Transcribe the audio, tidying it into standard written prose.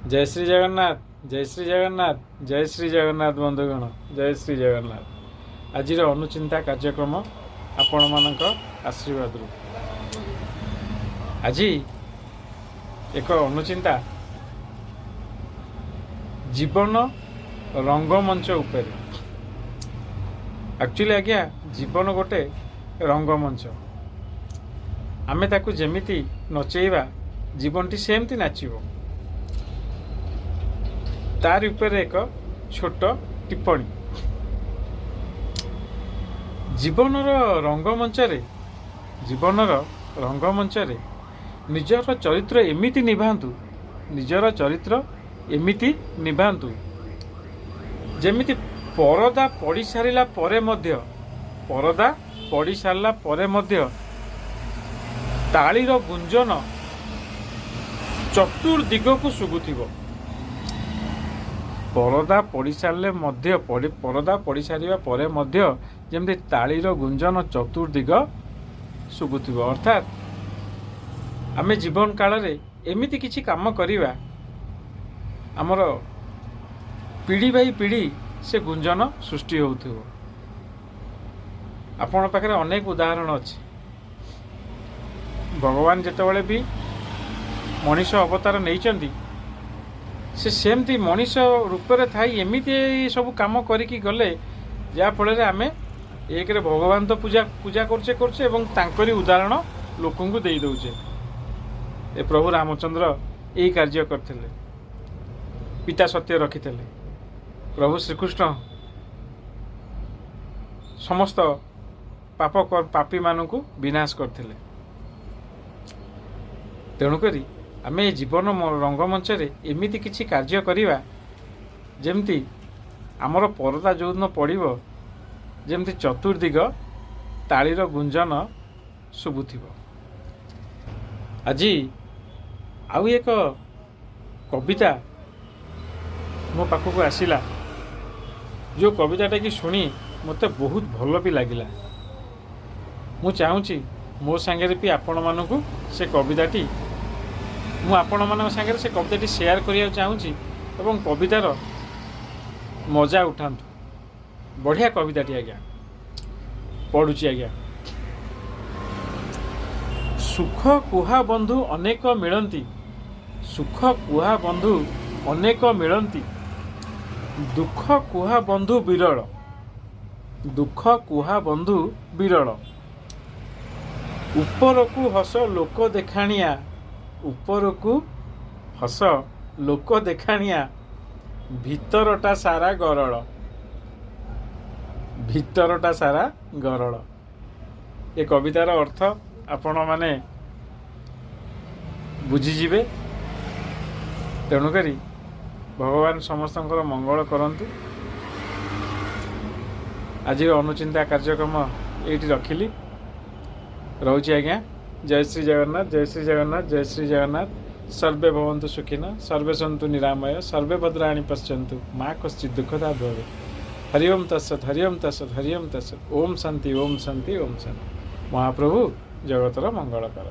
ଜୟ ଶ୍ରୀ ଜଗନ୍ନାଥ, ଜୟ ଶ୍ରୀ ଜଗନ୍ନାଥ, ଜୟ ଶ୍ରୀ ଜଗନ୍ନାଥ। ବନ୍ଧୁଗଣ, ଜୟ ଶ୍ରୀ ଜଗନ୍ନାଥ। ଆଜିର ଅନୁଚିନ୍ତା କାର୍ଯ୍ୟକ୍ରମ ଆପଣମାନଙ୍କ ଆଶୀର୍ବାଦରୁ ଆଜି ଏକ ଅନୁଚିନ୍ତା ଜୀବନ ରଙ୍ଗମଞ୍ଚ ଉପରେ। ଆକ୍ଚୁଆଲି ଆଜ୍ଞା, ଜୀବନ ଗୋଟେ ରଙ୍ଗମଞ୍ଚ। ଆମେ ତାକୁ ଯେମିତି ନଚେଇବା, ଜୀବନଟି ସେମିତି ନାଚିବ। ତାରି ଉପରେ ଏକ ଛୋଟ ଟିପ୍ପଣୀ। ଜୀବନର ରଙ୍ଗମଞ୍ଚରେ, ଜୀବନର ରଙ୍ଗମଞ୍ଚରେ ନିଜର ଚରିତ୍ର ଏମିତି ନିଭାନ୍ତୁ, ନିଜର ଚରିତ୍ର ଏମିତି ନିଭାନ୍ତୁ ଯେମିତି ପରଦା ପଡ଼ି ସାରିଲା ପରେ ମଧ୍ୟ, ପରଦା ପଡ଼ି ସାରିଲା ପରେ ମଧ୍ୟ ତାଳିର ଗୁଞ୍ଜନ ଚତୁର୍ଦିଗକୁ ଶୁଭୁଥିବ। ପରଦା ପଡ଼ି ସାରିଲେ ମଧ୍ୟ, ପରଦା ପଡ଼ି ସାରିବା ପରେ ମଧ୍ୟ ଯେମିତି ତାଳିର ଗୁଞ୍ଜନ ଚତୁର୍ଦିଗ ଶୁଭୁଥିବ। ଅର୍ଥାତ୍ ଆମେ ଜୀବନ କାଳରେ ଏମିତି କିଛି କାମ କରିବା, ଆମର ପିଢ଼ି ବାଇ ପିଢ଼ି ସେ ଗୁଞ୍ଜନ ସୃଷ୍ଟି ହେଉଥିବ। ଆପଣଙ୍କ ପାଖରେ ଅନେକ ଉଦାହରଣ ଅଛି। ଭଗବାନ ଯେତେବେଳେ ବି ମଣିଷ ଅବତାର ନେଇଛନ୍ତି, ସେ ସେମିତି ମଣିଷ ରୂପରେ ଥାଇ ଏମିତି ସବୁ କାମ କରିକି ଗଲେ, ଯାହାଫଳରେ ଆମେ ଏକରେ ଭଗବାନ ତ ପୂଜା କରୁଛେ ଏବଂ ତାଙ୍କରି ଉଦାହରଣ ଲୋକଙ୍କୁ ଦେଇ ଦେଉଛେ। ଏ ପ୍ରଭୁ ରାମଚନ୍ଦ୍ର ଏଇ କାର୍ଯ୍ୟ କରିଥିଲେ, ପିତା ସତ୍ୟ ରଖିଥିଲେ। ପ୍ରଭୁ ଶ୍ରୀକୃଷ୍ଣ ସମସ୍ତ ପାପ ପାପୀମାନଙ୍କୁ ବିନାଶ କରିଥିଲେ। ତେଣୁକରି ଆମେ ଜୀବନ ରଙ୍ଗମଞ୍ଚରେ ଏମିତି କିଛି କାର୍ଯ୍ୟ କରିବା, ଯେମିତି ଆମର ପରଦା ଯେଉଁଦିନ ପଡ଼ିବ, ଯେମିତି ଚତୁର୍ଦିଗ ତାଳିର ଗୁଞ୍ଜନ ଶୁଭୁଥିବ। ଆଜି ଆଉ ଏକ କବିତା ମୋ ପାଖକୁ ଆସିଲା, ଯେଉଁ କବିତାଟା କି ଶୁଣି ମୋତେ ବହୁତ ଭଲ ବି ଲାଗିଲା। ମୁଁ ଚାହୁଁଛି ମୋ ସାଙ୍ଗରେ ବି ଆପଣମାନଙ୍କୁ ସେ କବିତାଟି, ମୁଁ ଆପଣମାନଙ୍କ ସାଙ୍ଗରେ ସେ କବିତାଟି ସେୟାର କରିବାକୁ ଚାହୁଁଛି ଏବଂ କବିତାର ମଜା ଉଠାନ୍ତୁ। ବଢ଼ିଆ କବିତାଟି ଆଜ୍ଞା, ପଢ଼ୁଛି ଆଜ୍ଞା। ସୁଖ କୁହା ବନ୍ଧୁ ଅନେକ ମିଳନ୍ତି, ସୁଖ କୁହା ବନ୍ଧୁ ଅନେକ ମିଳନ୍ତି, ଦୁଃଖ କୁହା ବନ୍ଧୁ ବିରଳ, ଦୁଃଖ କୁହା ବନ୍ଧୁ ବିରଳ। ଉପରକୁ ହସ ଲୋକ ଦେଖାଣିଆ, ଉପରକୁ ହସ ଲୋକ ଦେଖାଣିଆ, ଭିତରଟା ସାରା ଗରଳ, ଭିତରଟା ସାରା ଗରଳ। ଏ କବିତାର ଅର୍ଥ ଆପଣମାନେ ବୁଝିଯିବେ। ତେଣୁକରି ଭଗବାନ ସମସ୍ତଙ୍କର ମଙ୍ଗଳ କରନ୍ତୁ। ଆଜିର ଅନୁଚିନ୍ତା କାର୍ଯ୍ୟକ୍ରମ ଏଇଠି ରଖିଲି, ରହୁଛି ଆଜ୍ଞା। ଜୟ ଶ୍ରୀ ଜଗନ୍ନାଥ, ଜୟ ଶ୍ରୀ ଜଗନ୍ନାଥ, ଜୟ ଶ୍ରୀ ଜଗନ୍ନାଥ। ସର୍ବେ ଭବନ୍ତୁ ସୁଖିନଃ, ସର୍ବେ ସନ୍ତୁ ନିରାମୟ, ସର୍ବେ ଭଦ୍ରାଣି ପଶ୍ୟନ୍ତୁ, ମା କଶ୍ଚିତ୍ ଦୁଃଖଦା ଭବେ। ହରି ଓମ୍ ତତ୍ସତ୍, ହରି ଓମ୍ ତତ୍ସତ୍, ହରି ଓମ୍ ତତ୍ସତ୍। ଓମ୍ ଶାନ୍ତି, ଓମ୍ ଶାନ୍ତି, ଓମ୍ ଶାନ୍ତି। ମହାପ୍ରଭୁ, ଜଗତର ମଙ୍ଗଳ କର।